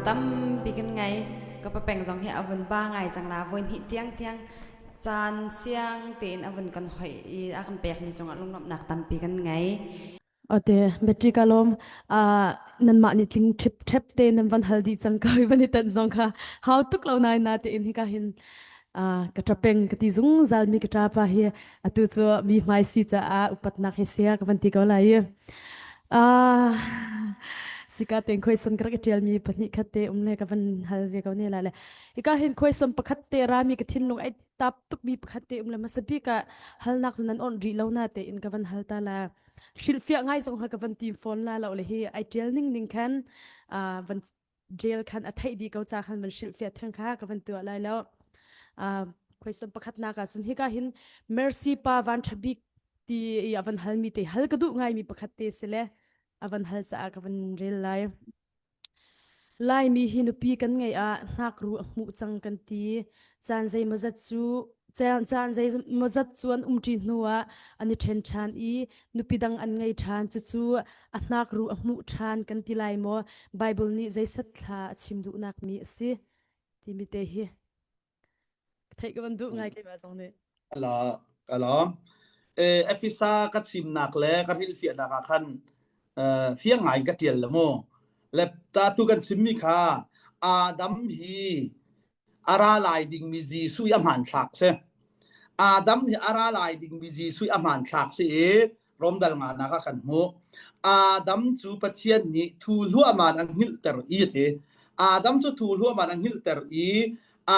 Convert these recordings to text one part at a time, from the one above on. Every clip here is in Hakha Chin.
tampi kan ngei. Ka papeng zong hi a vun ba ngai cang la voi hnih tiang tiang caan siang tein a vun kan hoih i a kan pekmi cungah lunglawmhnak tampi kan ngei. Ate battery ka lawm nanmah nih tling ṭhip ṭhep te nan van hal dih cang ko i van i tanh zong kha hau tuk lo nain na tein hika hin ka ṭapeng ka ti zungzal mi ka ṭapa hi atu cu mi hmai si caah upatnak he sia ka van ti ko lai i sika ten khuaisan ka rak i ṭial mi pahnih khat te um le ka van hal ve ko ne la le hika hin khuaisan pakhat te rami ka thinlung ai tap tuk mi pakhat te um le hmasa bik ah halnak cu nan on rih lo na te in ka van hal ta la hrilhfiah ngai zong ha ka van tim phone la lo le hi ai tial ning ning khan van jail khan a theih di ko cha khan van hrilhfiah theng kha ka van tua lai lo question pakhat nak ah cun hika hin mercy pa van thabik ti i a van hal mi te hal ka duh ngai mi pakhat te si le a van hal caah ka van rel lai Laimi hi nupi kan ngeih ah hnakruh a hmuh cang kan ti. Caan zeimawzat cu caan zeimawzat cu an umṭi hnuah an i ṭhen ṭhan i nupi dang an ngei ṭhan. Cucu a hnakruh a hmuh ṭhan kan ti lai maw? Baibal nih zeisat thla a chim duhnak mi a si timi te hi theih ka van duh ngai keimah zong nih. Ala ka lawm. Efesa ka chimnak le ka hrilhfiahnak ah khan fiang ngai ka tial le mu. Le ta tu kan chimmi kha Adam hi a ra lai dingmi Jesuh i a hmanthlak si. Adam hi a ra lai dingmi Jesuh i a hmanthlak si i Romdal nganak ah kan hmuh. Adam cu Pathian nih thu hluahman an hngilhter i a ti. Adam cu thu hluahman an hngilhter i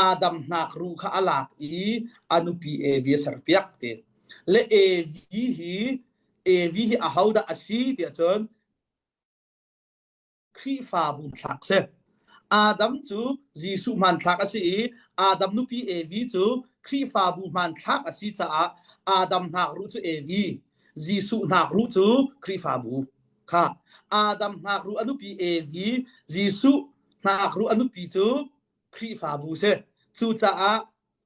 Adam hnakruh kha a lak i a nupi Evi a serpiak ti. Le Evi hi Evi hi ahodah a si tiah cun Khrihfabu thlak si. Adam cu Jesuh hmanthlak a si i Adam nupi Evi cu Khrihfabu hmanthlak a si caah Adam hnakruh cu Evi, Jesuh hnakruh cu Khrihfabu kha. Adam hnakruh a nupi Evi, Jesuh hnakruh a nupi cu Khrihfabu si. Cucaah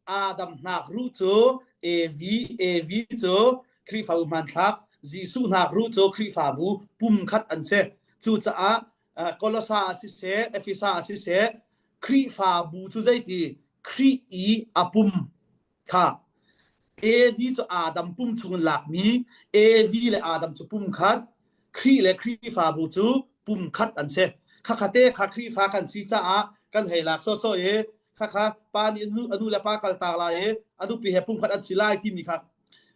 Adam hnakruh cu Evi, Evi cu Khrihfabu hmanthlak, Jesuh hnakruh cu Khrihfabu pumkhat an si. Cucaah Kolosa ah siseh, Efesa ah siseh, Khrihfabu cu zeiti Khrih i a pum kha Evi cu Adam pum chung in lakmi, Evi le Adam cu pumkhat, Khrih le Khrihfabu cu pumkhat an si. Khakhate kha Khrihfa kan si caah kan hei lak sawsawh i khakha pa nih a nu le pa kaltak lai i a nupi he pumkhat an si lai timi kha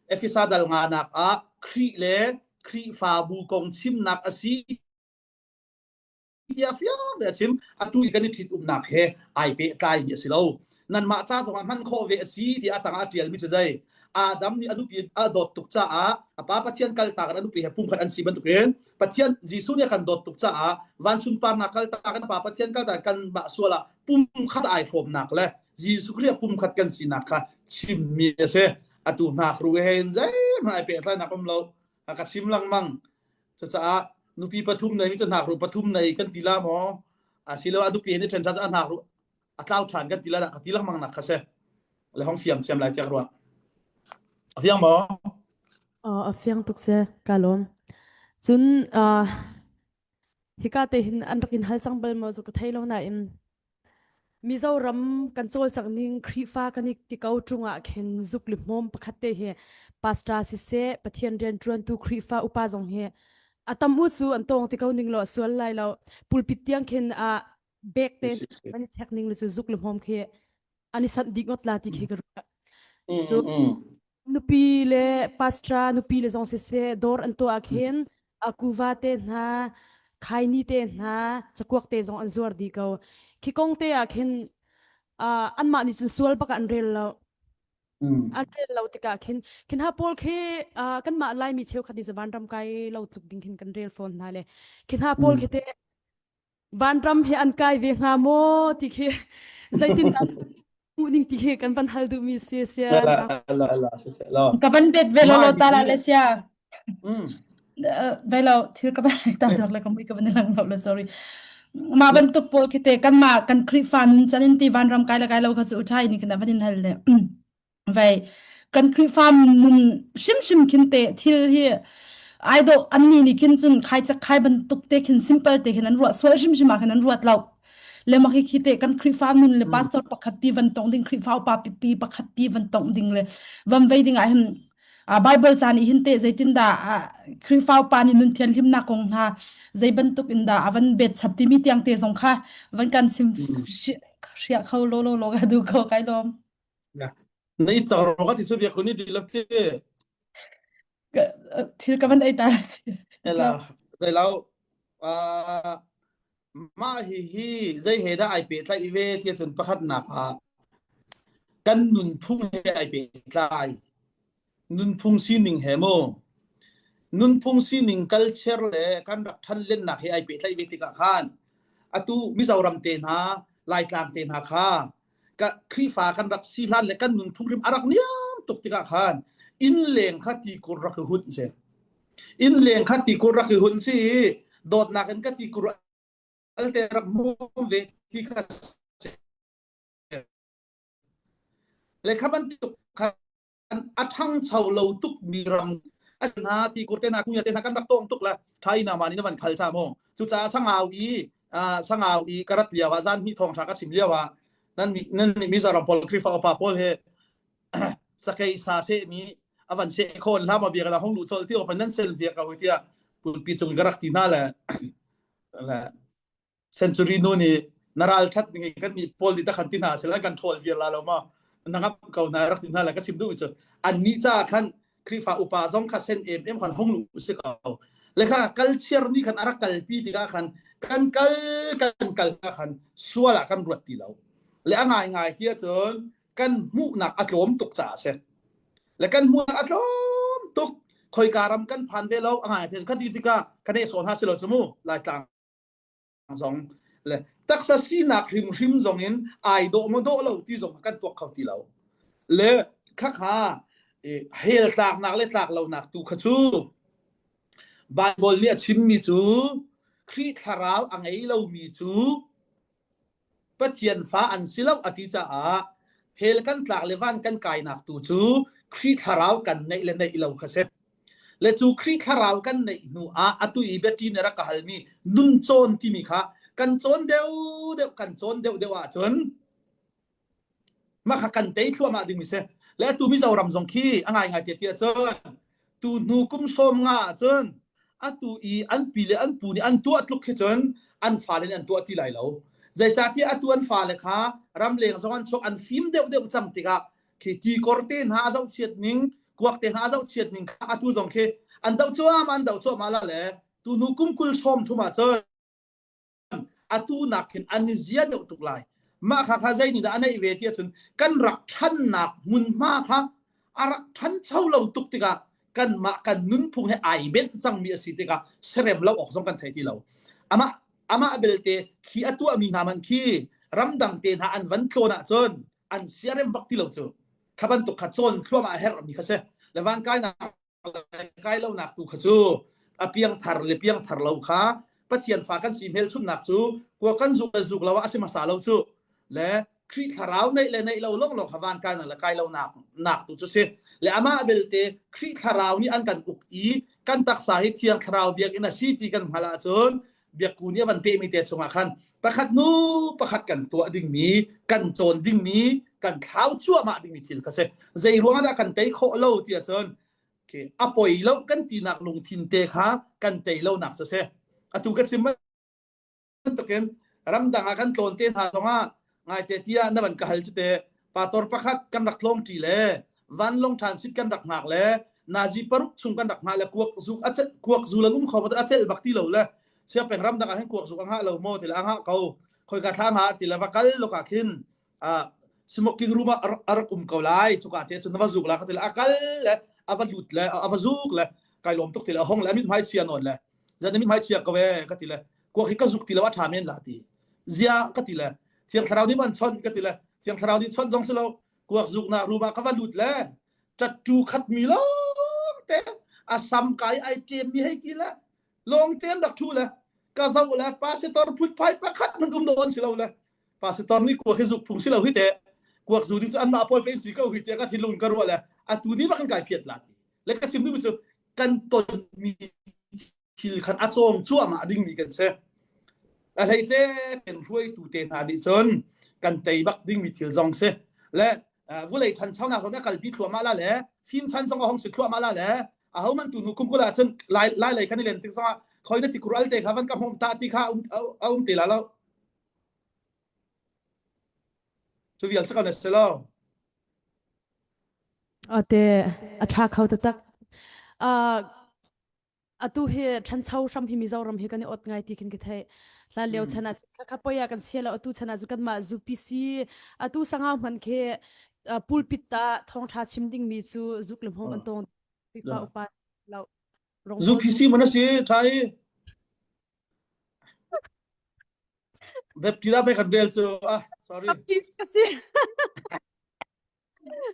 Efesa dal nganak ah Khrih le Khrihfabu kong chimnak a si tiah fiang te a chim atu i kan i ṭhitumnak he ai pehtlaimi a si lo nanmah ca zongah hman khawh ve a si tiah a tangah a ṭialmi cu zei Adam nih a nupi a dawt tuk caah a pa Pathian kaltak in a nupi he pumkhat an si bantukin Pathian Jesuh nih a kan dawt tuk caah van sunparnak kaltak in a pa Pathian kaltak kan mah sual ah pumkhat ai hrawmnak le Jesuh Khrih ah pumkhat kan sinak kha chimmi a si. Atu hnak ru he in zeihmanh ai pehtlainak um lo. A ka chim lengmang. Cucaah nupi pathum nei mi cu hnakruh pathum nei kan ti la maw? Asiloah nupi he ni ṭhen ṭhan cu a hnakruh a tlau ṭhan kan ti la dah ka ti lengmang nak kha si. Le hong fiam thiam lai tiah ka ruah. A fiang maw? A fiang tuk si, ka lawm. Cun uh, hika te hin an rak in hal cang bal maw zu ka thei lo nain Mizoram kan cawlcangh ning Khrihfa kan i ti ko ṭung ah khin zuk le hmawm pakhat te hi pastor siseh Pathian rianṭuantu Khrihfa upa zong hi a tam u cu an tawng ti ko ning law a sual lai lo pulpit tiang khin a bek te an i check ning le cu zuk le hmawm khi an i sanh dih ngawt la ti khi ka ruah. Cu nupi le pastor nupi le zong siseh dawr an tuah ah khin akuva te hna khaini te hna cakuak te zong an zuar dih ko khi kong te ah khin uh, anmah nih cun sual bak ah an rel lo an rel lo tikah khin khin ha pawl khi uh, kanmah laimi cheukhat nih vanram kai lo tluk ding khin kan rel fawn hna le khin ha pawl khi te vanram hi an kai ve hnga maw ti khi zeitin dah hmuh ning ti khi kan van hal duhmi si sia ka van bet ve lo lo ta la le sia ve lo thil ka van ta dok le ka mui ka van lang lo le sorry ma bantuk pawl khi te kan ma kan Khrihfa nun chan in ti vanram kai le kai lo kha chu thai ni kana van in hal le Vei kan Khrihfa nun hrimhrim khin te thil hi ai dawh annih nih khin cun khai chak khai bantuk te khin simple te khin an ruah sual hrimhrim ah khin an ruat lo. Le mah khi te kan Khrihfa nun le pastor pakhat pi van tong ding Khrihfa upa pi pakhat pi van tong ding le van vei ding ah hin Bible ca nih hin te zeitindah Khrihfa upa nih nun thianhlimnak kong hna zei bantuk in dah a van bet chap timi tiang te zong kha van kan chim hriah kho lo lo lo ka du ko kai lom. Na i cang ro ka ti su biak ni di lap thi. Thil ka van ei ta. Ela zei lo mah hi hi zei he dah ai pehtlaih ve ti cun pakhatnak ah kan nunphung he ai pehtlai. Nunphung sining he mu. Nunphung sining culture le kan rak ṭhan lennak he ai pehtlaih ve tikah khan atu Mizoram te hna, Laitlang te hna kha ka Khrihfa kan rak si hlan le kan nunphung hrim a rak niam tuk tikah khan innleng kha tikur rak i hunh si. Innleng kha tikur rak i hunh si i dawtnak in ka tikur alte rak hmum ve ti kha le kha bantuk khan a ṭhangcho lo tukmi ram a hna ti kur te hna kunya te hna kan rak tong tuk la China ma nih na van khal cha mu cucaah sangau i sangau i ka rat lio ah zan hnih thawng ṭha ka chim lio ah nan nan nih Mizoram pawl Khrihfa upa pawl he sakei sa se mi avan se khon hla ma bia la hong lu chol ti open nan sel via ka hui tia pulpi chung ka rak ti hna le le century nu nih na ral that ning kan nih pawl nih takhan ti hna sila kan ṭhawl viar la lo ma na ngap ko na rak ti hna la ka chim duh cu an nih ca khan Khrihfa upa zong kha sen em em khan hong lu si ko le kha kalchiar ni khan arak kalpi tikah khan kan kal kan kal ka khan sual ah kan ruat ti lo le a ngai ngai ti ahcun kan hmuhnak a tlawm tuk caah a si le kan hmuhnak a tlawm tuk khoika ram kan phan ve lo a ngai kha ti tikah kan eh sawn ha si lo cu mu laitlang zong le taksa sinak hrimhrim zong in ai dawh maw dawh lo ti zong kan tuak kho ti lo le khakha hel tlaknak le tlak lonak tu kha cu Bible nih a chimmi cu Khrih thlarau a ngei lomi cu Pathian fa an si lo a ti caah hell kan tlak le van kan kainak tu cu Khrih thlarau kan neih le neih lo kha si. Le cu Khrih thlarau kan neih hnu ah atu i biaṭi nih rak ka halmi nun cawn timi kha kan cawn deuh deuh kan cawn deuh deuh ahcun Mah kha kan tei thluahmah ding mi si. Le atu Mizoram zong khi a ngaingai te tiah cun tu hnu kum sawm nga ahcun atu i an pi le an pu nih an tuah tluk khi cun an fale nih an tuah ti lai lo. Zeicahtiah atu an fale kha ramleng zong an chuak an fim deuhdeuh cang tikah khi tikor te hna a zohchiat ning kuak te hna a zohchiat ning kha atu zong khi an doh cuahmah an doh cuahmah la le tu hnu kum 20 sawm thum ahcun atu nak hin an i zia deuh tuk lai mah kha kha zei nih dah a neih ve ti ahcun kan rak ṭhannak hmunhma kha a rak ṭhancho lo tuk tikah kanmah kan nunphung he ai benh cangmi a si tikah serem lo awk zong kan thei ti lo amah amah belte khi a tuahmi hna man khi ramdang te hna an van tlawn ahcun an siarem bak ti lo cu kha bantuk kha cawn thluahmah a herhmi kha si le van kainak kai lonak tu kha cu a piangthar le piangthar lo kha Pathian fa kan si hmelchunhnak cu kua kan zuk le zuk lo ah a si hmasa lo cu le Khrih thlarau neih le neih lo lawng lawng kha van kai le kai lo nak nak tu cu si le amah belte Khrih thlarau nih an kan uk i kan taksa hi thiang thlarau biakinn a si ti kan hngalh ahcun biakku nih a van pehmi te chungah khan pakhat nu pakhat kan tuah dingmi kan cawn dingmi kan thlau cuahmah dingmi thil kha si zei ruangah dah kan tei khawh lo ti ahcun a poi lo kan tinak lungthin te kha kan tei lonak cu si atu ka chim bantukin ramdang ah kan tlawn te hna zongah ngaite tiah na van ka hal cu te pator pakhat kan rak tlawng ṭi le vanlong transit kan rak hngak le nazi paruk chung kan rak hngah le kuak zuk a kuak zu lan um kho a cel bak ti lo le siapeng ram dang ah hin kuak zuk a ngah lo maw ti le a ngah ko khoi ka thla ngah ti le va kal loka khin a smoking room ah a rak um ko lai chuka te cun na va zuk la ka ti le a kal le a va lut le a va zuk le kai lawm tuk ti le a hong le a mit hmai chia nawn le zan mit hmai chia ko e ka ti le kuak hi ka zuk ti lo a ṭha men la ti zia ka ti le thiang thlarau nih man chon ka ti le thiang thlarau nih chon zong si lo kuak zuk nak room ah ka va lut le tattoo khat mi lawng te a sam kai ai kem mi hei ti le lawng te an rak thu le ka zoh le pastor phutphai pakhat man um don si lo le pastor nih kuak hi zuk phung si lo hi te kuak zu ding cu anmah pawl pe si ko hi te ka thinlung ka ruah le atu ni bak kan kai phiat la ti le ka chim mi cu kan ton mi thil khan a cawng cuahmah dingmi kan si. A hleice kan hruaitu te hna nih cun kan tei bak dingmi thil zong si. Le vulei ṭhanchonak zong a kalpi thluahmah la le fim chan zong a hong si thluahmah la le aho man tu nu kum kul ah cun lai lai lei kan i len tik zongah khoi na tikur al te kha van ka hmom ta ti kha a um te la lo. Cu vial si ko na si lo. Ate a ṭha kho taktak. Uh, atu hi ṭhancho hram hi Mizoram hi kan i ot ngai ti khin ka theih. Hlan lio chan ah kha kha poi ah kan chia lo atu chan ah cu kanmah zu PC atu sangau hman khi uh, pulpit ta thawngṭha chim ding mi cu zuk le hmom an tong Khrihfa upa lo Zu PC man a si ṭha i Baptist pe kan rel cu ah sorry. Baptist ka si.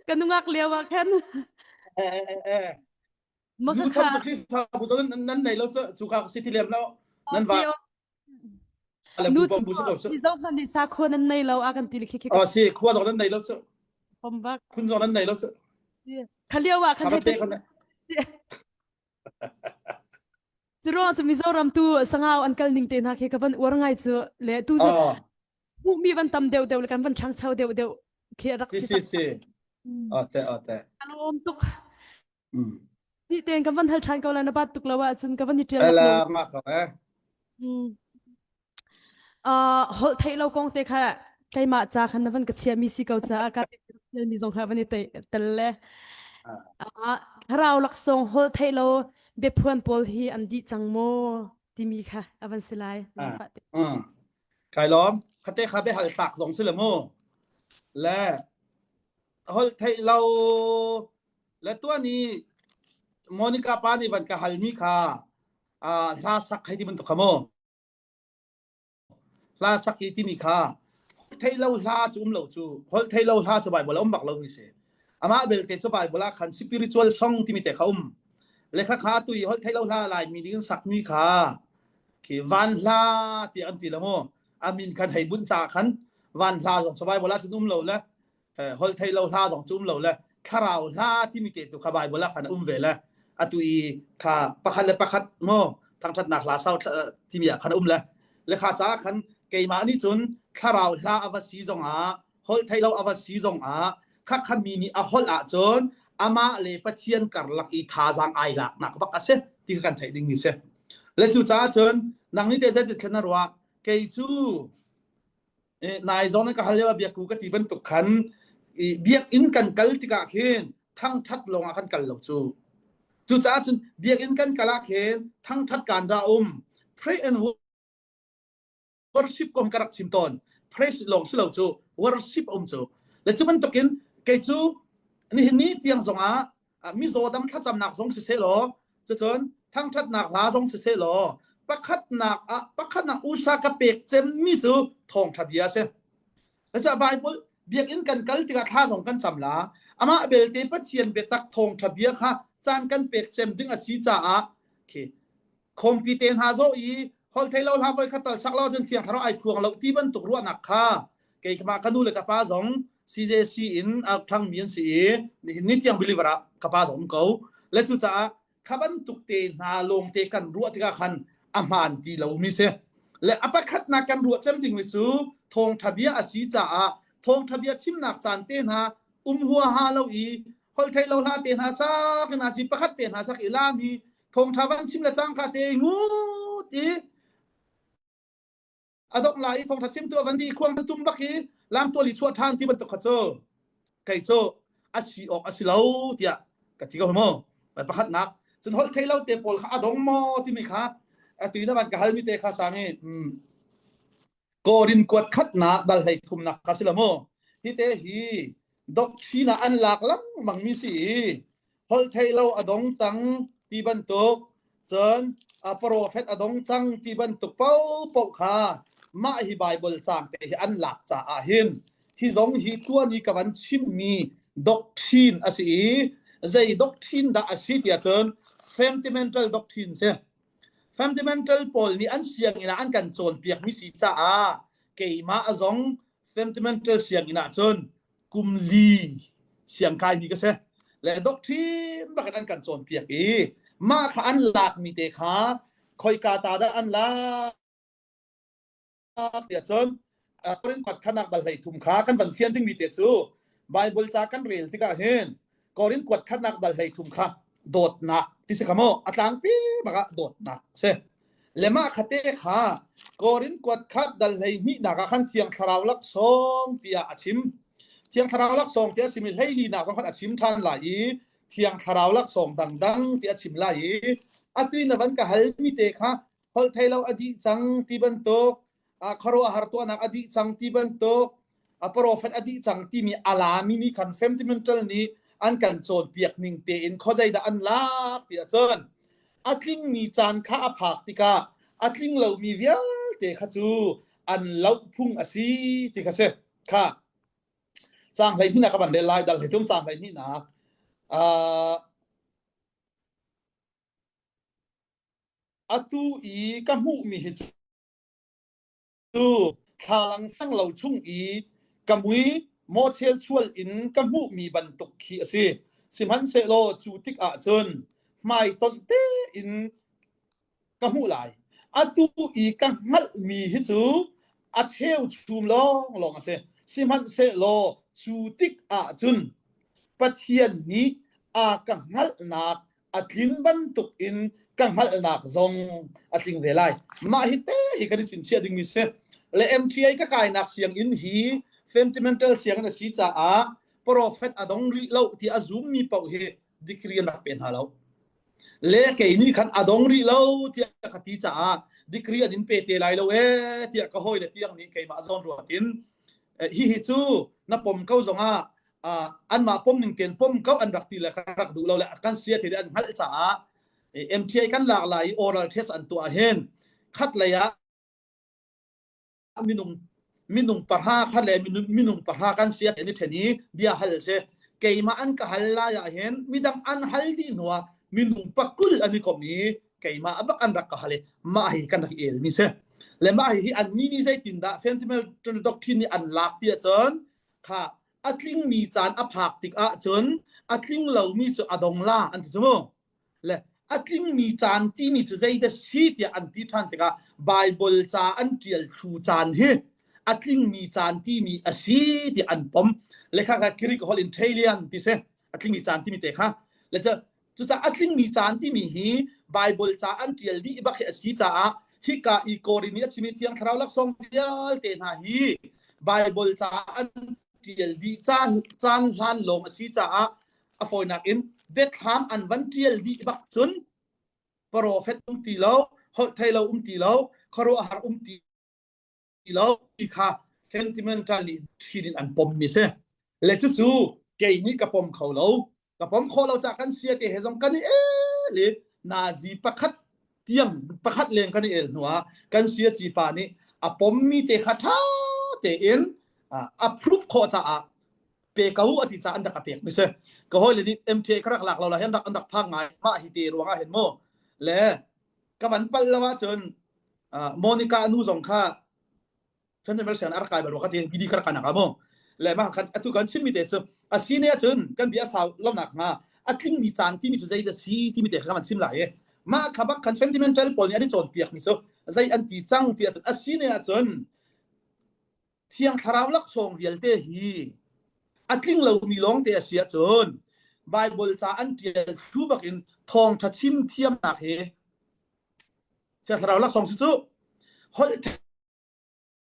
Ka nungak lio ah khan. Eh eh eh. Nu tham cu Khrihfabu cu nan nei lo cu cu ka si ti lem lo. Nan va Nu cu Mizo hmanh nih sakhua nan nei lo a kan ti khi khi. Ah si khua zong nan nei lo cu. Pom bak. Phun zong nan nei lo cu. Kha lio ah khan hei Curuang cu Mizoram tu sangau an kal ning te hna khi ka van uar ngai cu le tu cu hmuhmi van tam deuh deuh le kan van ṭhangcho deuh deuh khi rak si si si ate ate a lawm tuk ni ten kan van hal ṭhan ko lai na bat tuk lo ahcun ka van i ṭial la ma ko eh Uh, holh theih lo kong te kha keimah ca khan na van ka chiahmi si ko caah ka mi zong kha van i tel le uh, thlarau laksawng holh theih lo biaphuan pawl hi an dih cang maw timi kha a van si lai kai lawm khate kha be hal tlak zong si le mu le holh theih lo le tuani Monica pa nih van ka hal mi kha hla sak hei ti bantuk kha mu Hla sak i timi kha theih lo hla cu um lo cu holh theih lo hla cu Bible a um bak lo mi si. Amah belte cu Bible ah khan spiritual song timi te kha um. Le kha kha tu i holh theih lo hla Laimi nih an sakmi kha khi van hla tiah an ti lo mu. Amin khan hei bunh ca khan van hla zong cu Bible ah cun um lo le holh thei lo hla zong cu um lo le thlarau hla timi te tu kha Bible ah khan a um ve le atu i kha pakhat le pakhat mo thangthatnak hla sau timi ah khan a um le le kha ca khan keimah nih cun thlarau hla a va si zong ah holh thei lo a va si zong ah kha kha mi nih a holh ahcun amah le Pathian karlak i thazaang ai laknak bak a si ti kha kan theih ding mi si le cu caah cun nang nih te zei thlen na ruah kei cu nai zong ka hal lio biakku ka ti bantuk khan biakinn kan kal tikah khin thangthat lawng ah kan kal lo cu cucaah cun biakinn kan kal ah khin thangthat kan ra um pray and worship kong ka rak chim tawn praise lawng si lo cu worship um cu le cu bantukin kei cu nihin ni tiang zong ah mizaw dam thlacamnak zong siseh law cucun thangṭhatnak hla zong siseh law pakhatnak ah pakhatnak usa ka pek cemmi cu thawngṭha bia a si. Cucaah Bible biakinn kan kal tikah thla zong kan cam la amah belte Pathian biatak thawngṭha bia kha caan kan pek cem ding a si caah khi khawmpi te hna zawh i holh thei lo hla voi khat tal sak lo cun thiang thlarau ai phuang lo ti bantuk ruahnak kha keimah ka nu le ka pa zong CJC in a ṭhangmi an si i nihin ni tiang believer ah ka pa zong um ko le cucaah kha bantuk te hna lawngte kan ruah tikah khan a hmaan ti lomi si le a pakhatnak kan ruah cem dingmi cu thawngṭha bia a si caah thawngṭha bia chimnak caan te hna um huaha lo i holh theih lo hla te hna sak in si pakhat te hna sak i lam hi thawngṭha van chim le cangka te ngut i a dongh lai i thawngṭha chimtu a van di khuang tum bak i lamtual i chuah ṭhan ti bantuk kha cu kei cu a si awk a si lo tiah ka ti ko mu pakhatnak cun holh thei lo te pawl kha a dong maw timi kha atu na van ka halmi te kha sang i Korin kuat khatnak dal hlei thumnak kha si lo mu hi te hi doctrine ah an lak lengmang mi si i holh theih lo a dong cang ti bantuk cun a profet a dong cang ti bantuk paohpaoh kha mah hi Bible caang te hi an lak caah hin hi zong hi tuan i ka van chimmi doctrine a si i zei doctrine dah a si tiah cun fundamental doctrine si fundamental pawl nih an sianginn ah an kan cawnpiakmi si caah keimah zong fundamental sianginn ah cun kum li siangkaimi ka si le doctrine bak in an kan cawnpiak i mah kha an lakmi te kha khoika ta dah an lak? tiah cun Korin kuat khatnak dal 13 kha kan van fian dingmi te cu Bible ca kan rel tikah hin Korin kuat khatnak dal 13 kha dawtnak ti si kha mu a tlangpi bak ah dawtnak si le mah khate kha Korin kuat khat dal 12 nak ah khan Thiang Thlarau laksawng tiah a chim Thiang Thlarau laksawng tiah a chim i 14 nak zong khan a chim ṭhan lai i Thiang Thlarau laksawng dangdang ti a chim lai i atu na van ka halmi te kha holh thei lo a dih cang ti bantuk khuaruahhar tuahnak a dih cang ti bantuk a profet a dih cang timi alami nih khan fundamental nih an kan cawnpiak ning tein khuazei dah an lak ti ahcun a tlingmi caan kha a phak tikah a tling lomi vialte kha cu an loh phung a si ti kha si kha Caang 12 nak ka van rel lai dal 13 caang 12 nak. Uh, atu i ka hmuhmi hi cu thlalang sang lo chung i ka mui mawchel chual in ka hmuhmi bantuk khi a si. Sihmanhsehlaw cu tik ahcun hmaitonh tein ka hmuh lai. Atu i ka hngalhmi hi cu a cheuchum lawnglawng a si. Sihmanhsehlaw cu tik ahcun Pathian nih a ka hngalhnak a tlin bantuk in ka hngalhnak zong a tling ve lai. Mah hi te hi kan i cinchiah dingmi si. Le MTA ka kainak sianginn hi sentimental sianginn a si caah prophet a dong rih lo ti a zummi paoh hi degree an rak pe hna lo. Le kei nih khan a dong rih lo tiah ka ti caah degree an in pe te lai lo ee tiah ka hawile tiang nih keimah zawn ruat in hihi cu na pom ko zongah anmah pom ning tein pom ko an rak ti le ka rak duh lo le kan sia te an hngalh caah MTA kan lak lai i oral test an tuah hin khat lei ah minung minung pahra kha le minung pahra kan si an i then i bia hal si keimah an ka hal lai ah hin midang an hal dih hnuah minung pakul an i kom i keimah bak an rak ka hal i mah hi kan rak i el mi si le mah hi an ni ni zeitin dah fundamental doctrine nih an lak ti ahcun kha a tlingmi caan a phak tik ahcun a tling lomi cu a dong la an ti cu mu Le a tlingmi caan timi cu zeidah si tiah an ti ṭhan tikah Baibal ca an ṭial thlu caan hi a tlingmi caan timi a si tiah an pom. Le kha kha Greek holh in Thalian ti si a tlingmi caan timi te kha. Le cu cucaah a tlingmi caan timi hi Baibal ca an ṭial dih bak hi a si caah hika i Korin nih a chimi Thiang Thlarau laksawng vialte hna hi Baibal ca an ṭial dih caan caan hlan lawng a si caah a fawinak in biathlam an van ṭial dih bak cun profet um ti lo holh thei lo um ti lo khuaruahhar um ti lo ti kha sentimental nih ṭhin in an pom mi si le cucu kei nih ka pom kho lo ka pom kho lo ca kan sia te he zong kan i el i nazi pakhat tiang pakhat leng kan i el hnu ah kan sia ci pa nih a pom mi te kha ṭha tein a approve khawh caah pe ko a ti caah an rak ka pek mi si ka hawi le nih MTA ka rak lak lo la hin rak an rak phak ngai mah hi te ruang ah hin mu le ka van pal lo ahcun Monica nu zong kha Fundamental sian a rak kai bal ka ti bidi ka rak kanak mu le mah khan atu kan chimmi te cu a si ne ahcun kan bia sau lonak hnga a tlingmi caan timi cu zei dah si timi te kha kan chim lai i mah kha bak khan sentimental pawl nih an i cawnpiak mi cu zei an ti cang ti ahcun a si ne ahcun Thiang Thlarau laksawng vialte hi a tling lomi lawngte a si ahcun Baibal ca an ṭial thlu bakin thawngṭha chim thiamnak hi Thiang Thlarau laksawng si cu holh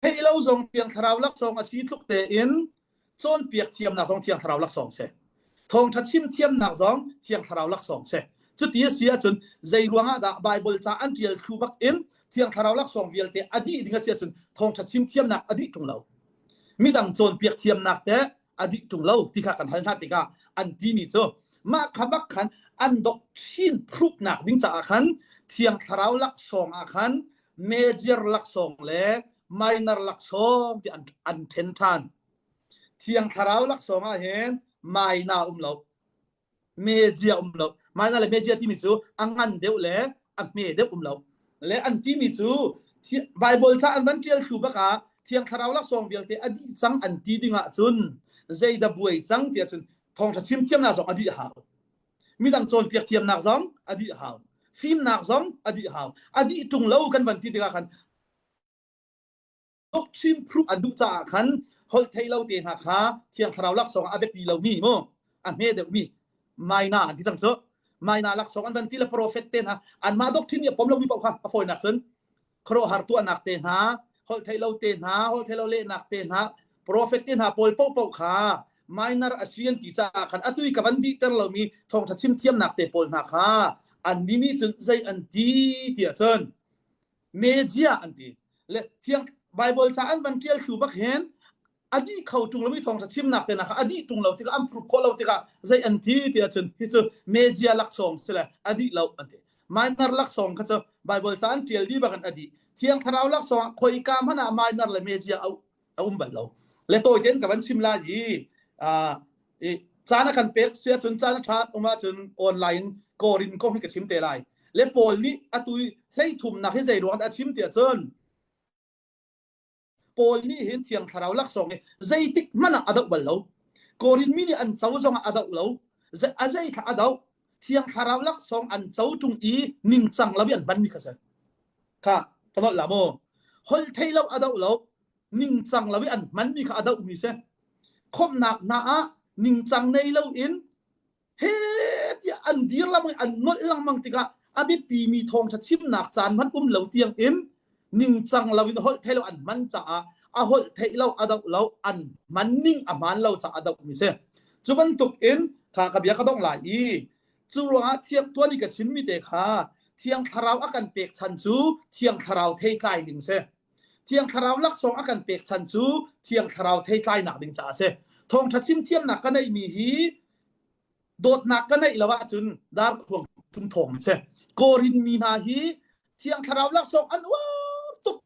theih lo zong Thiang Thlarau laksawng a si tluk tein cawnpiak thiamnak zong Thiang Thlarau laksawng si. Thawngṭha chim thiamnak zong Thiang Thlarau laksawng si. Cuti a si ahcun zei ruangah dah Baibal ca an ṭial thlu bak in Thiang Thlarau laksawng vialte a dih ding a si ahcun thawngṭha chim thiamnak a dih ṭung lo. Midang cawnpiak thiamnak teh a dih ṭung lo ti kha kan hal hna tikah an timi cu mah kha bak khan an doctrine proof-nak ding caah khan Thiang Thlarau laksawng ah khan major laksawng le minor laksawng ti an, an ṭhen ṭhan. Thiang Thlarau laksawng ah hin maina um lo. Mejia um lo. Maina le mejia timi cu a ngan deuh le a hme deuh um lo. Le an timi cu Bible ca an van ṭial thlu bak ah Thiang Thlarau laksawng vialte a dih cang an ti ding ahcun zeidah buai cang ti ahcun thawngṭha chim thiamnak zong a dih hau. Midang cawnpiak thiamnak zong a dih hau. Fimnak zong a dih hau. A dih ṭung lo kan van ti tikah khan. Doctrine proof an duh caah khan holh theih lo te hna kha Thiang Thlarau laksawng ah a biapi lomi mu a hme deuhmi maina an ti cang cu. Maina laksawng an van ti le prophet te hna anmah doctrine nih a pom lomi paoh kha a fawinak cun khuaruahhar tuahnak te hna holh theih lo te hna holh theih lo lehnak te hna prophet te hna pawl paohpaoh kha minor a si an ti caah khan atu i ka van dihter lomi thawngṭha chim thiamnak te pawl hna kha an ni nih cun zei an ti tiah cun media an ti le thiang Bible ca an van ṭial thlu bak hin a dih kho ṭung lomi thawngṭha chimnak te kha a dih ṭung lo tikah an proof khawh lo tikah zei an ti tiah cun hi cu media laksawng si le a dih lo an ti minor laksawng kha cu Bible ca an ṭial dih bak in a dih thiang thlarau laksawng ah khoika hmanh ah minor le media a um bal lo le tawi tein ka van chim lai i i caan a kan pek si ahcun caan a ṭha um ahcun online korin kong hi ka chim te lai le Paul nih atu hleithumnak hi zei ruang dah a chim tiah cun Paul nih hin Thiang Thlarau laksawng hi zeitik hmanh ah a doh bal lo. Korin mi nih an co zongah a doh lo. A zei kha a doh. Thiang Thlarau laksawng an co ṭung i ningcang lo i an hmanmi kha si. Kha ka nolh la maw? Holh thei lo a doh lo. Ningcang lo i an hmanmi kha a dohmi si. Khawmhnak hna ah ningcang nei lo in he tiah an dir lengmang an nolh lengmang tikah a biapimi thawngṭha chimnak caan hmanh um lo tiang in ningcang lo in holh theih lo an hman caah a holh theih lo a doh lo an hman ning a hmaan lo caah a dohmi si cu bantuk in kha ka bia ka dongh lai i cu ruangah thiang tuan i ka chimmi te kha thiang thlarau a kan pek chan cu thiang thlarau theitlai ding si Thiang Thlarau laksawng a kan pek chan cu Thiang Thlarau theitlainak ding caah a si. Thawngṭha chim thiamnak ka neihmi hi dawtnak ka neih lo ahcun darkhuang tum thawng an si. Korin mi hna hi Thiang Thlarau laksawng an uar tuk.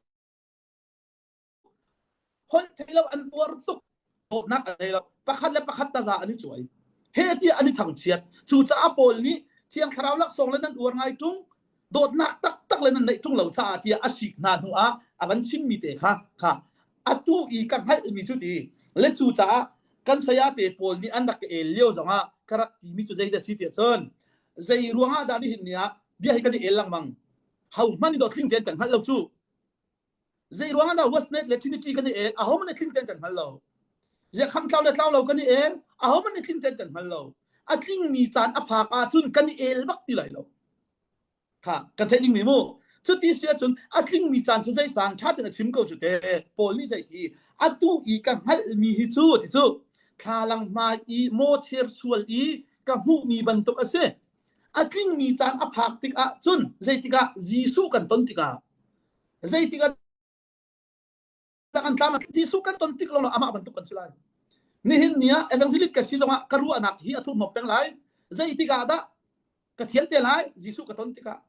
Holh thei lo an uar tuk. Dawtnak an nei lo. Pakhat le pakhat taza an i cuai. He tiah an i thangchiat. Cucaah Paul nih Thiang Thlarau laksawng le nan uar ngai ṭung. Dawtnak taktak le nan neih ṭung lo caah tiah a sik hna hnu ah a van chimmi te kha kha atu i ka hngalhmi cu ti le cucaah kan saya te pawl nih an rak ka el lio zongah ka rak timi cu zeidah si tiah cun zei ruangah dah nihin ni ah bia hi kan i el lengmang ho hmanh i dawt tling tein kan hngalh lo cu Zei ruang ah Westnet le Trinity kan i el aho man i tling ten kan hngal lo. Ziah kham tlau le tlau lo kan i el aho man i tling ten kan hngal lo. A tlingmi caan a phak ahcun kan i el bak ti lai lo. Kha kan theih ding mi mu. Cuti si ahcun a tlingmi caan cu zei sang ṭha tein a chim ko cu te. Paul nih zei ti atu i ka hngalhmi hi cu ti cu thlalang hmai i mawthir sual i ka hmuhmi bantuk a si. A tlingmi caan a phak tikah cun zeitikah Jesuh kan ton tikah Zeitik ah an tlam Jesuh kan ton tik lawng amah bantuk kan si lai. Nihin ni ah evangelist ka si zongah ka ruahnak hi a thurhnawm peng lai. Zeitik ah dah ka thian te lai Jesuh ka ton tikah.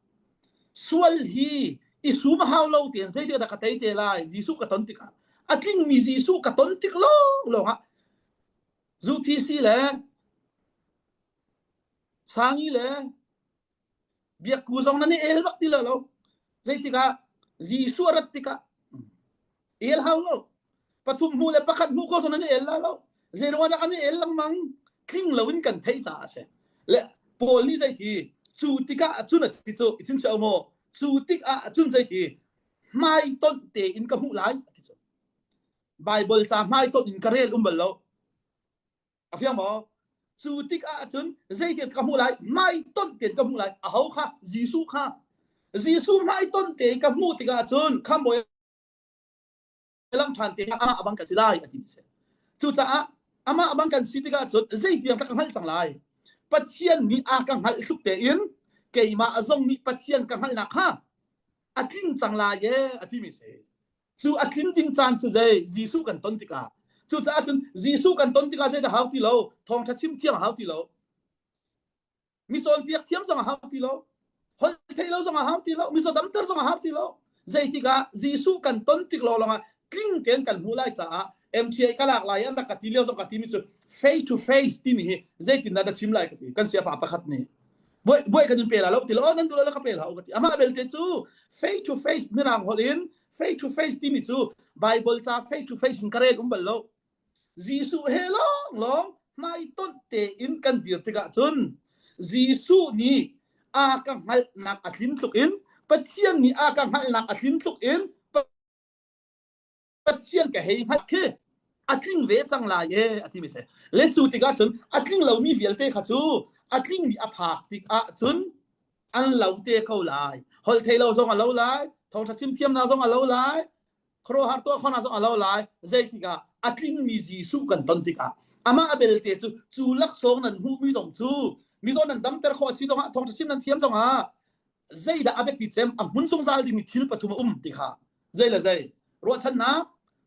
Sual hi i sum hau lo tein zeitik dah ka tei te lai Jesuh ka ton tikah. A tlingmi Jesuh ka ton tik lawng lawng ah UPC le Sangi le Biakku zong nan i el bak ti lo lo. Zeitikah Jesuh a rat tikah el hau lo. Pathum hmu le pakhat hmu ko zong nan i el la lo. Zei ruangah dah kan i el lengmang? Tling lo in kan theih caah a si. Le Paul nih zeiti cu tikah cun a ti cu i chim maw cu tikah cun zeiti hmaitonh tein ka hmuh lai a ti cu. Bible ca hmaitonh in ka rel um bal lo. A fiang maw? Cu tikah cun zeitin ka hmuh lai? Hmaitonh tein ka hmuh lai. Aho kha? Jesuh kha. Jesuh hmaitonh tein ka hmuh tikah cun khambawi lam ṭhan te amah bang kan si lai a ti mi si. Cucaah amah bang kan si tikah cun zeitiang ka hngalh cang lai? Pathian nih a ka hngalh tluk tein keimah zong nih Pathian ka hngalhnak kha a tling cang lai e a ti mi si. Cu a tlin ding caan cu zei Jesuh kan ton tikah cucaah cun Jesuh kan ton tikah zei dah hau ti lo thawngṭha chim thiang hau ti lo mi cawnpiak thiam zong a hau ti lo holh theih lo zong a hau ti lo mi damter zong a hau ti lo zeitikah Jesuh kan ton tik lo lawngah tling tein kan hmuh lai caah MTA ka lak lai an rak ka ti lio zong ka ti mi cu face to face timi hi zeitin dah na chim lai ka ti kan siapa pakhat nih buai buai kan in pe la lo ti lo oh nan duh lo ka pe la ka ti amah belte cu face to face mirang holh in face to face timi cu Bible ca face to face in ka rel um bal lo Jesuh he lawng lawng hmaitonh tein kan dir tikah cun Jesuh nih a ka hngalhnak a tlin tluk in Pathian nih a ka hngalhnak a tlin tluk in. Pathian ka hei hngalh khi a tling ve cang lai e a ti mi si. Le cu tikah cun a tling lomi vialte kha cu a tlingmi a phak tikah cun an lo te ko lai. Holh thei lo zong a lo lai, thawngṭha chim thiamnak zong a lo lai, khuaruahhar tuah khawhnak zong a lo lai. Zeitikah a tlingmi Jesuh kan ton tikah amah a belte cu cu laksawng nan hmuhmi zong cu mizaw nan damter khawh a si zongah thawngṭha chim nan thiam zongah zeidah a biapi cem a hmun zungzal dingmi thil pathum a um ti kha zei le zei ruahchannak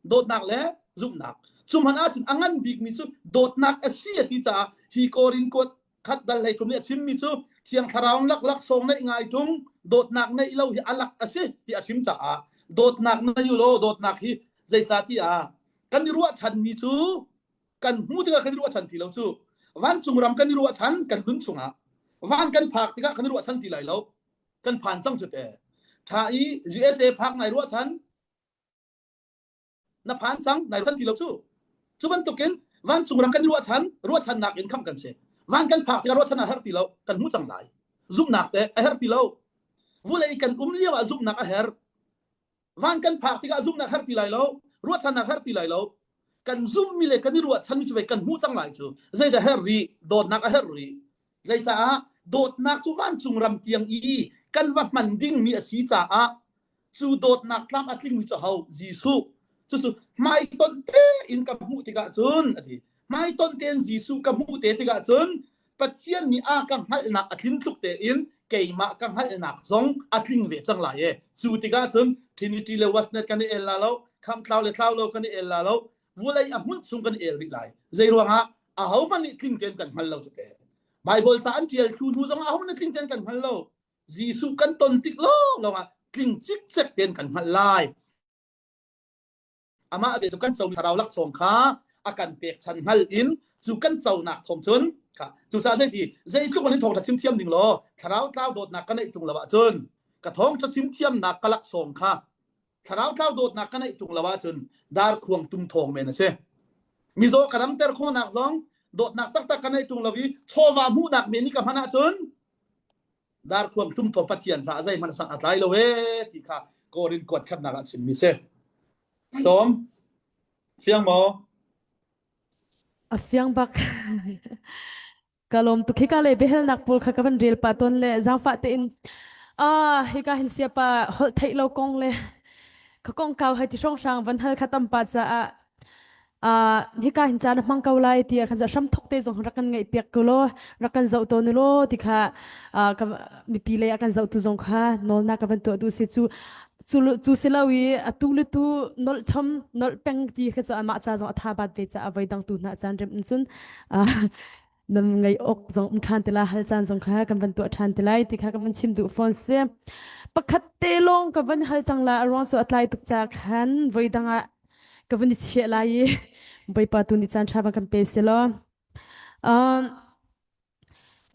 dawtnak le zumhnak cu hmanh ahcun a ngan bikmi cu dawtnak a si a ti caah hi Korin kuat khat dal hlei thum nih a chimmi cu thiang thlarau lak laksawng neih ngai ṭung dawtnak neih lo hi a lak a si ti a chim caah dawtnak na yu law dawtnak hi zeicah ti ah kan i ruahchanmi cu kan hmu tikah kan i ruahchan ti lo cu vancung ram kan i ruahchan kan nun chungah van kan phak tikah kan i ruahchan ti lai lo kan phan cang cu te tha i USA phak nai ruahchan na phan cang nai ruahchan ti lo cu cu bantukin vancung ram kan i ruahchan ruahchannak in khamh kan si van kan phak tikah ruahchan a herh ti lo kan hmu cang lai zumhnak te a herh ti lo vulei kan um lio ah zumhnak a herh van kan phak tikah zumhnak herh ti lai lo ruahchannak herh ti lai lo kan zumhmi le kan i ruahchanmi cu kan hmuh cang lai cu zeidah herh rih dawtnak a herh rih zeicaah dawtnak cu vancung ram tiang i kan va hman dingmi a si caah cu dawtnak tlam a tlingmi cu ho Jesuh cucu hmaitonh tein ka hmuh tikah cun a ti hmaitonh tein Jesuh ka hmuh te tikah cun Pathian nih a ka hngalhnak a tlin tluk tein keimah ka hngalhnak zong a tling ve cang lai e. Cu tikah cun Trinity le Westnet kan i el la lo, khamtlau le tlau lo kan i el la lo, vulei a hmun chung kan i el rih lai. Zei ruangah ahohmanh nih tling tein kan hngal lo cu te. Bible ca an tial thlu hnu zong ahohmanh nih tling tein kan hngal lo. Jesuh kan ton tik lawng lawng ah tling cikcek tein kan hngalh lai. Amah ve cu kan comi thlarau laksawng kha a kan pekchan hngal in cu kan conak thawng cun kha cucaah zeiti zeitluk in thawngṭha chim thiam ning law thlarau tlau dawtnak ka neih ṭung lo ahcun ka thawngṭha chim thiamnak ka laksawng kha thlarau tlau dawtnak ka neih ṭung lo ahcun darkhuang tum thawng men a si. Mizaw ka ramter khawhnak zong dawtnak taktak ka neih ṭung lo i chawva hmuhnak men i ka hman ahcun darkhuang tum thaw Pathian caah zeihmanh sang a tlai lo ee ti kha Korin kuat khatnak ah chimmi si. Tom, fiang maw? A fiang bak. Ka lawm tuk hika le biahalnak pawl kha ka van rel pah tawn le zaangfah tein ah hika hin siapa holh theih lo kong le ka kong kau hai ti hrawnghrang van hal kha tam pa caah Ah hika hin caan a hmang ko lai tiah khan hram thok te zong rak kan ngaih piak ko law rak kan zoh tawn law ti kha ah, ka mipi lei a kan zohtu zong kha nawlnak ka van tuah duh si cu cu cu si lo i atu le tu nolh chom nolh peng ti kha cu amah ca zong a tha bat ve caah voi dang tu hna caan rem in cun ah, nan ngaih awk zong um ṭhan te la hal caan zong kha kan van tuah ṭhan te lai ti kha ka van chim duh fawn si pakhat te lawng ka van hal cang la a ruang cu a tlai tuk ca khan voi dang ah ka van i chiah lai i Bawipa tu nih caan ṭha van kan pe seh law um,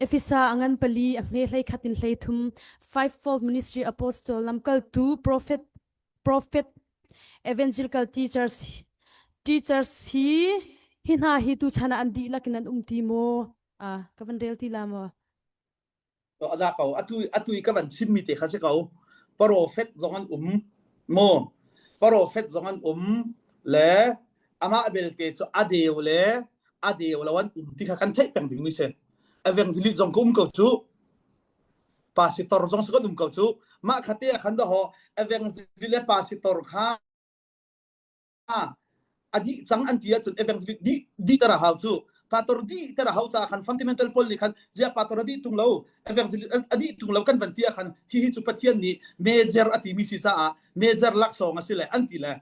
Efesa a ngan pali a hme hlei khat in hlei thum fivefold ministry apostle lamkaltu prophet prophet evangelical teachers teachers hi hi hna hi tu chan ah an dihlak in an um ti maw ah ka van rel ti la maw A za ko. Atu atu i ka van chimmi te kha si ko. Prophet zong an um mu. Prophet zong an um le amah belte cu a deu le a deu lo an um ti kha kan theih peng ding mi si. Evangelist zong ka um ko cu. Pastor zong si kan um ko cu. Mah kha te ah khan daho evangelist le pastor kha a dih cang an ti ahcun evangelist dih dih ter a hau cu pastor dih ter a hau caah khan fundamental pawl nih khan ziah pastor a dih tung lo evangelist a dih tung lo kan van ti ah khan hihi cu Pathian nih major a timi si caah major laksawng a si le an ti le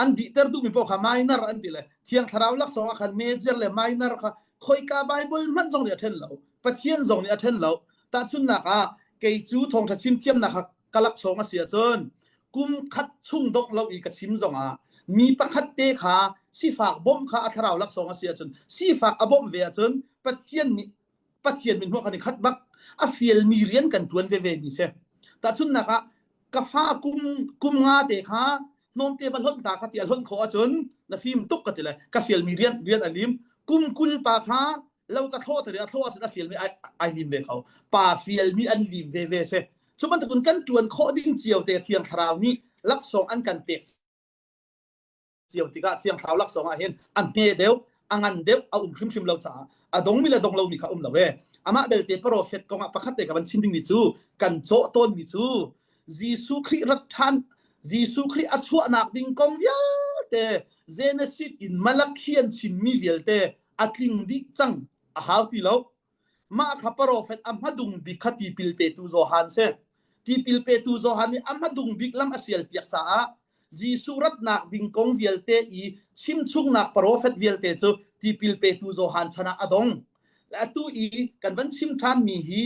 an dihter duhmi paoh kha minor an ti le thiang thlarau laksawng ah khan major le minor kha khoika Bible hmanh zong nih a then lo Pathian zong nih a then lo tahchunhnak ah kei cu thawngtha chim thiamnak kha ka laksawng a si ahcun kum khat chung dongh lo i ka chim zongah mi pakhat te kha sifak bawmh kha a thlarau laksawng a si ahcun sifak a bawmh ve ahcun Pathian nih Pathian min hmuh kan i khat bak a fialmi rian kan ṭuan veve mi si tahchunhnak ah ka fa kum kum nga te kha hnawmte va hlonh ta kha ti a hlonh khawh ahcun na fim tuk ka ti le ka fialmi rian rian a lim kum 20 pa kha lo ka thlawh te a thlawh ahcun a fialmi ai ai lim ve ko pa fialmi an lim ve ve si cu bantukin kan ṭuan khawh ding cio te thiang thlarau nih laksawng an kan pek. cio tikah Thiang Thlarau laksawng ah hin a hme deuh a ngan deuh a um hrimhrim lo caah a dongmi le dong lomi kha um lo e. Amah belte profet kong ah pakhat te ka van chim dingmi cu kan cawh tawnmi cu Jesuh Khrih rat ṭhan Jesuh Khrih a chuahnak ding kong vialte Genesis in Malakhi an chimmi vialte a tling dih cang a hau ti lo. Mah kha profet a hmadung bik kha tipil petu Johan si. Tipil petu Johan nih a hmadung bik lam a sialpiak caah Jesuh ratnak ding kong vialte i chimchungnak profet vialte cu tipil petu Johan chan ah a dong. Atu i kan van chim ṭhanmi hi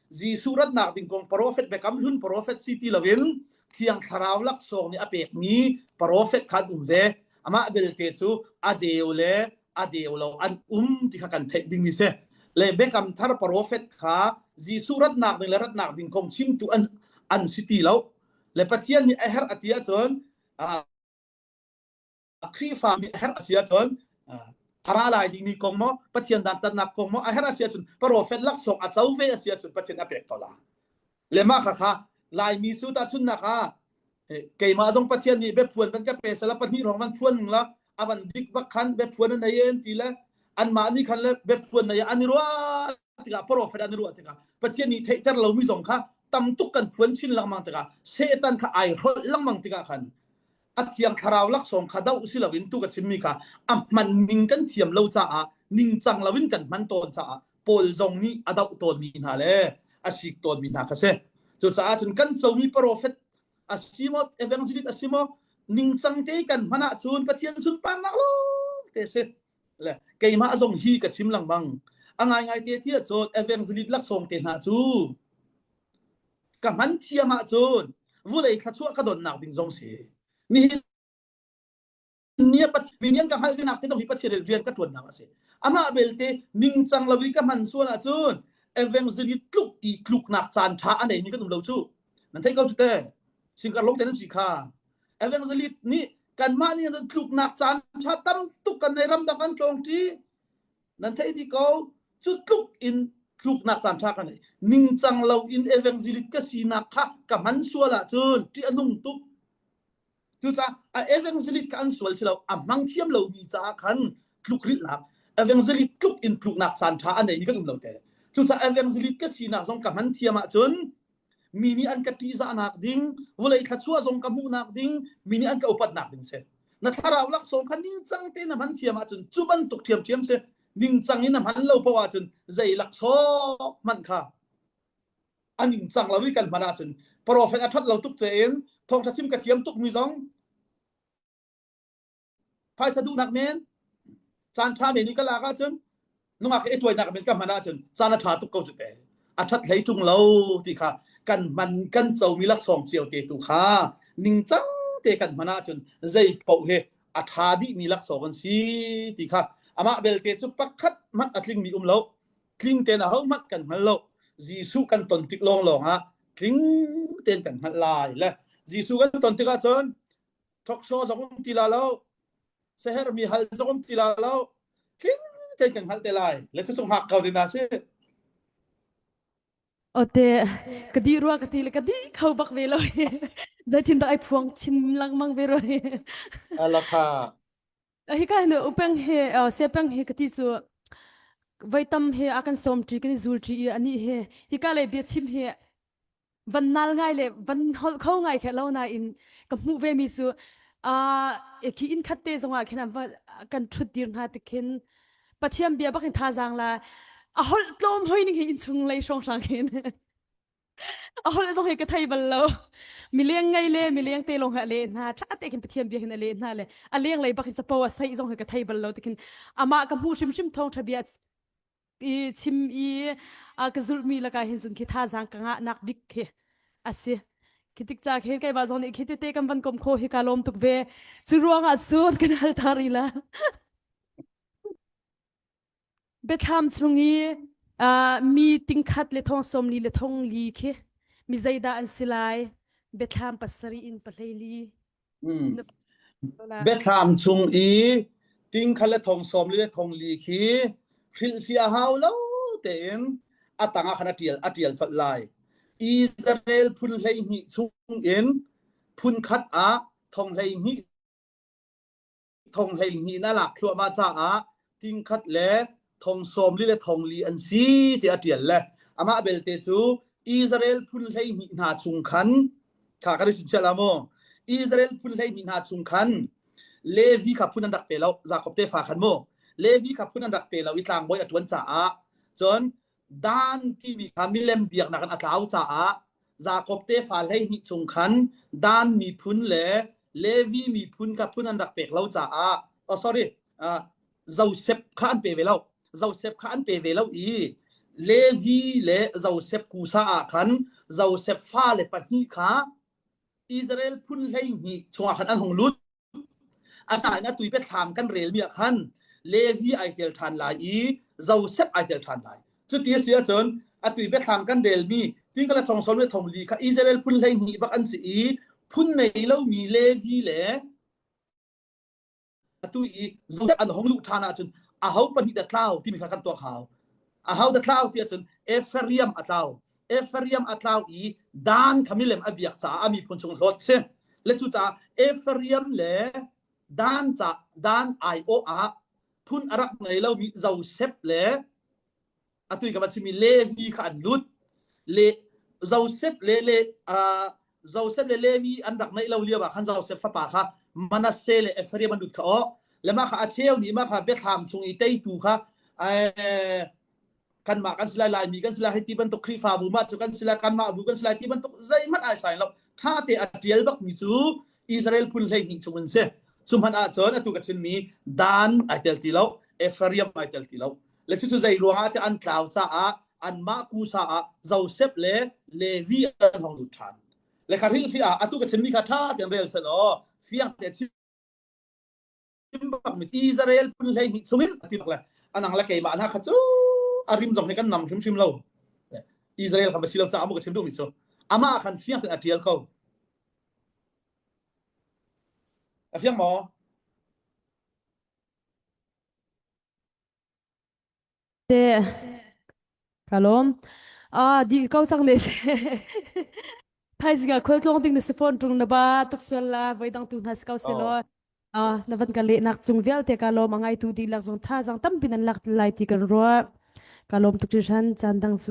Jesuh ratnak ding kong profet Biakam Hlun profet si ti loin Thiang Thlarau laksawng nih a pekmi profet kha an um ve. Amah belte cu a deu le a deu lo an um ti kha kan theih dingmi si. Le Biakam Thar profet kha Jesuh ratnak ding le ratnak ding kong chimtu an, an si ti lo. Le Pathian nih a herh a ti ahcun Khrihfa nih a herh a si ahcun a ra lai dingmi kong maw Pathian dantatnak kong maw a herh a si ahcun profet laksawng a co ve a si ahcun Pathian a pek ko la. Le mah kha kha Laimi su tahchunnak ah keimah zong Pathian nih biaphuan van ka pe sala pahnih hrawng van phuan ning la a van dik bak khan biaphuan an nei an ti le anmah nih khan le biaphuan nei an i ruah tikah profet an i ruah tikah Pathian nih theihter lomi zong kha tam tuk kan phuan chin lengmang tikah Satan kha ai hrolh lengmang tikah khan a thiang thlarau laksawng kha doh si loin tu ka chimmi kha a hman ning kan thiam lo caah ningcang loin kan hman tawn caah Paul zong nih a doh tawnmi hna le a sik tawnmi hna kha si. Cucaah cun kan comi profet a si maw evangelist a si maw ningcang te kan hman ahcun Pathian sunparnak lawng te si. Le keimah zong hi ka chim lengmang. A ngaingai te ti ahcun evangelist laksawng te hna cu ka hman thiam ahcun vulei thluachuah ka donnak ding zong si. Nihin ni a Pathian ka hngalh venak te zong hi Pathian rian ka ṭuannak a si. Amah belte ningcang lo i ka hman sual ahcun evangelist tluk i tluknak caan ṭha a neimi kan um lo cu. Nan theih ko cu te. Singkar long te nan si kha. Evangelist nih kanmah nih tluknak caan ṭha tam tuk kan nei ramdang kan tlawng ṭi. Nan theih dih ko. Cu tluk in tluknak caan ṭha kan nei. Ningcang lo in evangelist ka sinak kha ka hman sual ahcun ṭih a nung tuk. Cucaah a evangelist kha an sual si lo, a hmang thiam lomi caah khan tlukrilhnak, evangelist tluk in tluknak caan ṭha a neimi kan um lo te. Cucaah evangelist ka sinak zong ka hman thiam ahcun mi nih an ka ṭihzahnak ding, vawlei thluachuah zong ka hmuhnak ding, mi nih an ka upatnak ding si. Na thlarau laksawng kha ningcang tein na hman thiam ahcun cu bantuk ṭhiamṭhiam si. Ningcang in na hman lo paoh ahcun zei laksawng hmanh kha a ningcang lo i kan hman ahcun profet a ṭhat lo tuk tein thawngṭha chim ka thiam tukmi zong phaisa duhnak men caan ṭha men i ka lak ahcun nungak he i tuainak men ka hman ahcun caan a ṭha tuk ko cu te a ṭhat hlei ṭung lo ti kha kan hman kan comi laksawng cio te tu kha ningcang te kan hman ahcun zei paoh hi a ṭha dihmi laksawng an si ti kha amah belte cu pakhat hmanh a tlingmi um lo tling tein ahohmanh kan hngal lo Jesuh kan ton tik lawnglawng ah tling tein kan hngalh lai le Jesuh kan ton tikah cun thoksaw zong um ti la lo seher mi hal zong um ti la lo tling tein kan hngalh te lai le cu hngak ko ding si Ote ka di rua ka ti le ka di kho bak ve lo zeitin dah ai phuang chin lengmang ve roi alakha Hika hin upeng he siapeng he ka ti cu voi tam he a kan sawm ṭi kan i zul ṭi i anih he hika lei bia chim hi van nal ngai le van holh kho ngai khe lo nain ka hmuh ve mi cu khi inn khat te zongah khin kan ṭhut dir hna tik khin Pathian bia bak in thazaang la a holh tlawm hoi ning hi inn chung lei hrawng hrang khin a holh zong hi ka thei bal lo mileng ngei le mileng te lawng hi a leh hna tha te khin pathian bia hin a leh hna le a leng lei bak in capo a saih zong hi ka thei bal lo tikhin amah ka hmuh hrimhrim thawng tha bia i chim i a ka zulhmi laka hin cun khi thazaang ka ngah nak bik khi asi khi tik ca khin keimah zong nih khi tete kan van kom kho hi ka lawm tuk ve cu ruangah cun kan hal thar ila Biathlam chung i uh, mi tingkhat le thong sawm li le thong li khi mi zeidah an si lai? Biathlam pasarih in pahlei li. Mm. Biathlam chung i tingkhat le thong sawm li le thong li khi hrilhfiah hau lo tein a tang ah khan a ṭial a ṭial colh lai. Israel phun 12 chung in phun khat ah thong 12. thong 12 na lak thluahmah caah tingkhat le thong 40 le thong li an si ti a ṭial le amah belte cu Israel phun 12 hna chung khan kha kan i chingchiah la mu Israel phun 12 hna chung khan Levi kha phun an rak pe lo Jakob tefa khan mu Levi kha phun an rak pe lo i tlangbawi a ṭuan caah cun Dan timi kha milem biaknak in a tlau caah Jakob tefa 12 chung khan Dan miphun le Levi miphun kha phun an rak pek lo caah oh sorry uh, Joseph kha an pe ve lo Joseph kha an pe ve lo i Levi le Joseph kusa ah khan Joseph fale pahnih kha Israel phun 12 chungah khan an hung lut Asinain atu i biathlam kan relmi ah khan Levi ai tel ṭhan lai i Josef ai tel ṭhan lai. Cuti a si ahcun atu i biathlam kan relmi tingkala thong sawm le thong li kha Israel phun 12 bak an si i phun nei lomi Levi le atu i Josef an hong luh ṭhan ahcun aho pahnih dah tlau timi kha kan tuak hau. Aho dah tlau ti ahcun Ephraim a tlau. Ephraim a tlau i Dan kha milem a biak caah a miphun chung hlawt si. Le cucaah Ephraim le Dan ca Dan aiawh ah phun a rak ngei lomi Josef le atu i ka va chimmi Levi kha an lut. Le Josef le le uh, Josef le Levi an rak neih lo lio ah khan Josef fapa kha Manasseh le Ephraim an lut kha aw. Le mah kha a cheu nih mah kha biathlam chung i teitu kha eh, kanmah kan si lai laimi kan si lai hei ti bantuk Khrihfabu mah cu kan si lai kanmah bu kan si lai ti bantuk zeihmanh ai sai lo tha te a tial bak mi cu Israel phun 12 chung in si cu hmanh ahcun atu ka chimmi Dan ai tel ti lo Ephraim ai tel ti lo le cucu zei ruangah ti an tlau caah anmah kusa ah Joseph le Levi an hong lut ṭhan le kha hrilhfi ah atu ka chimmi kha ṭha tein rel seh law fiang te Israel phun 12 chungin a ti bak le anang le keimah hna kha cu a rim zong hi kan nam hrimhrim lo Israel kha va si lo caah mu ka chim duhmi cu amah khan fiang tein a tial ko a fiang maw Te ka lawm. Ah di ko cang ne si. Thaizing ah khualtlawng ding na si phone tung na ba tuk sual la voi dang tu hna si ko se Oh. law. Ah na van ka lehnak cung vialte ka lawm a ngai tu dihlak zong thazaang tampi nan lak lai ti kan ruah. Ka lawm tuk hringhran caan dang su.